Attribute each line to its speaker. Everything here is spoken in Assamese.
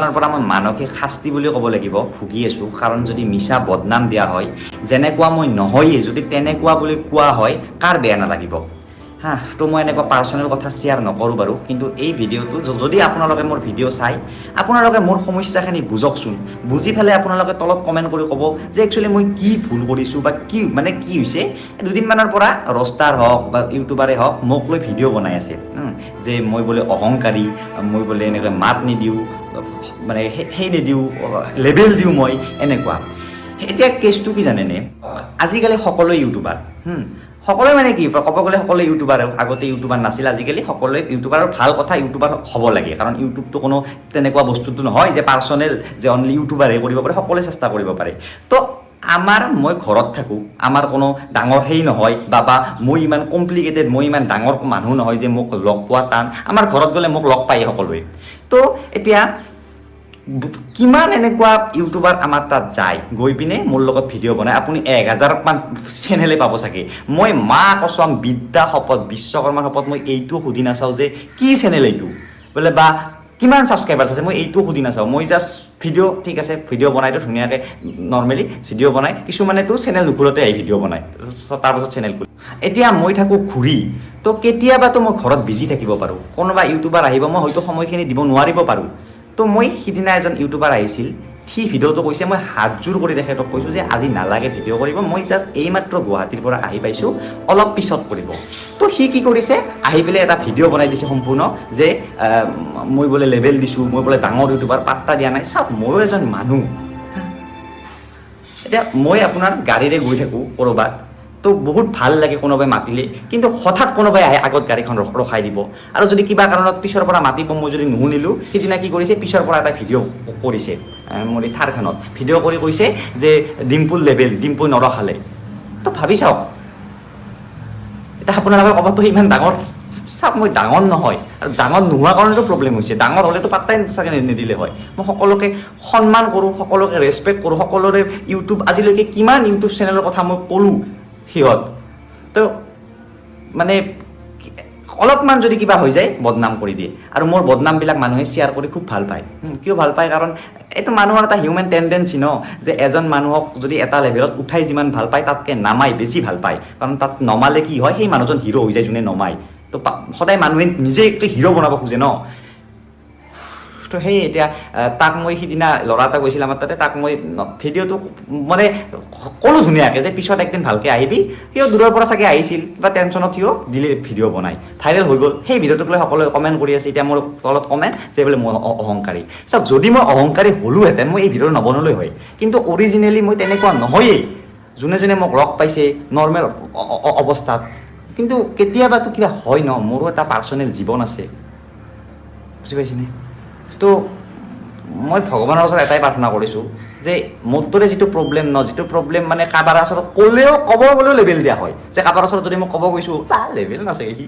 Speaker 1: দুদিনমানৰ পৰা মই মানসিক শাস্তি বুলি ক'ব লাগিব ভুগি আছোঁ। কাৰণ যদি মিছা বদনাম দিয়া হয়, যেনেকুৱা মই নহয়েই যদি তেনেকুৱা বুলি কোৱা হয়, কাৰ বেয়া নালাগিব? হা, তো মই এনেকুৱা পাৰ্চনেল কথা শ্বেয়াৰ নকৰোঁ বাৰু। কিন্তু এই ভিডিঅ'টো যদি আপোনালোকে মোৰ ভিডিঅ' চাই, আপোনালোকে মোৰ সমস্যাখিনি বুজকচোন। বুজি পেলাই আপোনালোকে তলত কমেণ্ট কৰি ক'ব যে একচুৱেলি মই কি ভুল কৰিছোঁ বা কি মানে কি হৈছে। দুদিনমানৰ পৰা ৰষ্টাৰ হওক বা ইউটিউবাৰে হওক, মোক লৈ ভিডিঅ' বনাই আছে যে মই বোলে অহংকাৰী, মই বোলে এনেকৈ মাত নিদিওঁ, মানে সেই নিদিওঁ, লেবেল দিওঁ মই এনেকুৱা। এতিয়া কেছটো কি জানেনে? আজিকালি সকলোৱে ইউটিউবাৰ। সকলোৱে মানে কি ক'ব গ'লে সকলোৱে ইউটিউবাৰ। আগতে ইউটিউবাৰ নাছিল, আজিকালি সকলোৱে ইউটিউবাৰ। ভাল কথা, ইউটিউবাৰ হ'ব লাগে। কাৰণ ইউটিউবটো কোনো তেনেকুৱা বস্তুটো নহয় যে পাৰ্চনেল, যে অনলি ইউটিউবাৰে কৰিব পাৰে। সকলোৱে চেষ্টা কৰিব পাৰে। তো আমাৰ মই ঘৰত থাকোঁ, আমাৰ কোনো ডাঙৰ সেই নহয় বা মই ইমান কমপ্লিকেটেড, মই ইমান ডাঙৰ মানুহ নহয় যে মোক লগ পোৱা টান। আমাৰ ঘৰত গ'লে মোক লগ পায় সকলোৱে। তো এতিয়া কিমান এনেকুৱা ইউটিউবাৰ আমাৰ তাত যায়, গৈ পিনে মোৰ লগত ভিডিঅ' বনায়। আপুনি 1000মান চেনেলে পাব চাগে। মই মা কচম, বিদ্যা শপত, বিশ্বকৰ্মাৰ শপত, মই এইটো সুধি নাচাওঁ যে কি চেনেল এইটো বোলে বা কিমান ছাবস্ক্ৰাইবাৰ্ছ আছে। মই এইটো সুধি নাচাওঁ। মই জাষ্ট ভিডিঅ', ঠিক আছে, ভিডিঅ' বনাই দিওঁ ধুনীয়াকৈ, নৰ্মেলি ভিডিঅ' বনাই। কিছুমানেতো চেনেল নুখোলোতে আহি ভিডিঅ' বনায়, তাৰপাছত চেনেল খোলে। এতিয়া মই থাকোঁ ঘূৰি, তো কেতিয়াবাতো মই ঘৰত বিজি থাকিব পাৰোঁ। কোনোবা ইউটিউবাৰ আহিব, মই হয়তো সময়খিনি দিব নোৱাৰিব পাৰোঁ। তো মই সিদিনা এজন ইউটিউবাৰ আহিছিল, সি ভিডিঅ'টো কৈছে। মই হাতযোৰ কৰি তেখেতক কৈছোঁ যে আজি নালাগে ভিডিঅ' কৰিব, মই জাষ্ট এইমাত্ৰ গুৱাহাটীৰ পৰা আহি পাইছোঁ, অলপ পিছত কৰিব। তো সি কি কৰিছে, আহি পেলাই এটা ভিডিঅ' বনাই দিছে সম্পূৰ্ণ যে মই বোলে লেবেল দিছোঁ, মই বোলে ডাঙৰ ইউটিউবাৰ, পাত্তা দিয়া নাই। চাওক, ময়ো এজন মানুহ। এতিয়া মই আপোনাৰ গাড়ীৰে গৈ থাকোঁ ক'ৰবাত, তো বহুত ভাল লাগে কোনোবাই মাতিলে। কিন্তু হঠাৎ কোনোবাই আহে, আগত গাড়ীখন ৰখাই দিব আৰু যদি কিবা কাৰণত পিছৰ পৰা মাতিব, মই যদি নুশুনিলোঁ। সিদিনা কি কৰিছে, পিছৰ পৰা এটা ভিডিঅ' কৰিছে, মোৰ এই থাৰখনত ভিডিঅ' কৰি কৈছে যে ডিম্পুল লেবেল, ডিম্পুল নৰখালে। তো ভাবি চাওক, এতিয়া আপোনালোকে ক'বতো ইমান ডাঙৰ। চাওক, মই ডাঙৰ নহয় আৰু ডাঙৰ নোহোৱা কাৰণেতো প্ৰব্লেম হৈছে। ডাঙৰ হ'লেতো পাত্তাই চাগে নিদিলে হয়। মই সকলোকে সন্মান কৰোঁ, সকলোকে ৰেচপেক্ট কৰোঁ, সকলোৰে ইউটিউব, আজিলৈকে কিমান ইউটিউব চেনেলৰ কথা মই ক'লোঁ। সিহঁত তো মানে অলপমান যদি কিবা হৈ যায়, বদনাম কৰি দিয়ে। আৰু মোৰ বদনামবিলাক মানুহে শ্বেয়াৰ কৰি খুব ভাল পায়। কিয় ভাল পায়? কাৰণ এইটো মানুহৰ এটা হিউমেন টেণ্ডেঞ্চি ন, যে এজন মানুহক যদি এটা লেভেলত উঠাই যিমান ভাল পায়, তাতকৈ নামাই বেছি ভাল পায়। কাৰণ তাত নমালে কি হয়, সেই মানুহজন হিৰ' হৈ যায় যোনে নমায়। তো সদায় মানুহে নিজে হিৰ' বনাব খোজে ন। তো সেই এতিয়া তাক মই সিদিনা ল'ৰা এটা গৈছিল আমাৰ তাতে, তাক মই ভিডিঅ'টো মানে ক'লো ধুনীয়াকৈ যে পিছত একদিন ভালকৈ আহিবি। সিও দূৰৰ পৰা চাগে আহিছিল, কিবা টেনশ্যনত সিও দিলে ভিডিঅ' বনাই, ভাইৰেল হৈ গ'ল। সেই ভিডিঅ'টোক লৈ সকলোৱে কমেণ্ট কৰি আছে। এতিয়া মোৰ তলত কমেণ্ট যে বোলে মই অহংকাৰী। চাওক, যদি মই অহংকাৰী হ'লোহেঁতেন, মই এই ভিডিঅ'টো নবনালৈ হয়। কিন্তু অৰিজিনেলি মই তেনেকুৱা নহয়েই। যোনে যোনে মোক লগ পাইছে নৰ্মেল অৱস্থাত, কিন্তু কেতিয়াবাতো কিবা হয় ন, মোৰো এটা পাৰ্চনেল জীৱন আছে, বুজি পাইছেনে? তো মই ভগৱানৰ ওচৰত এটাই প্ৰাৰ্থনা কৰিছোঁ যে মোৰ দৰে যিটো প্ৰব্লেম ন, যিটো প্ৰব্লেম মানে কাৰোবাৰ ওচৰত ক'লেও, ক'ব গ'লেও লেবেল দিয়া হয়, যে কাৰোবাৰ ওচৰত যদি মই ক'ব গৈছোঁ, বা লেবেল নাচাগে সি।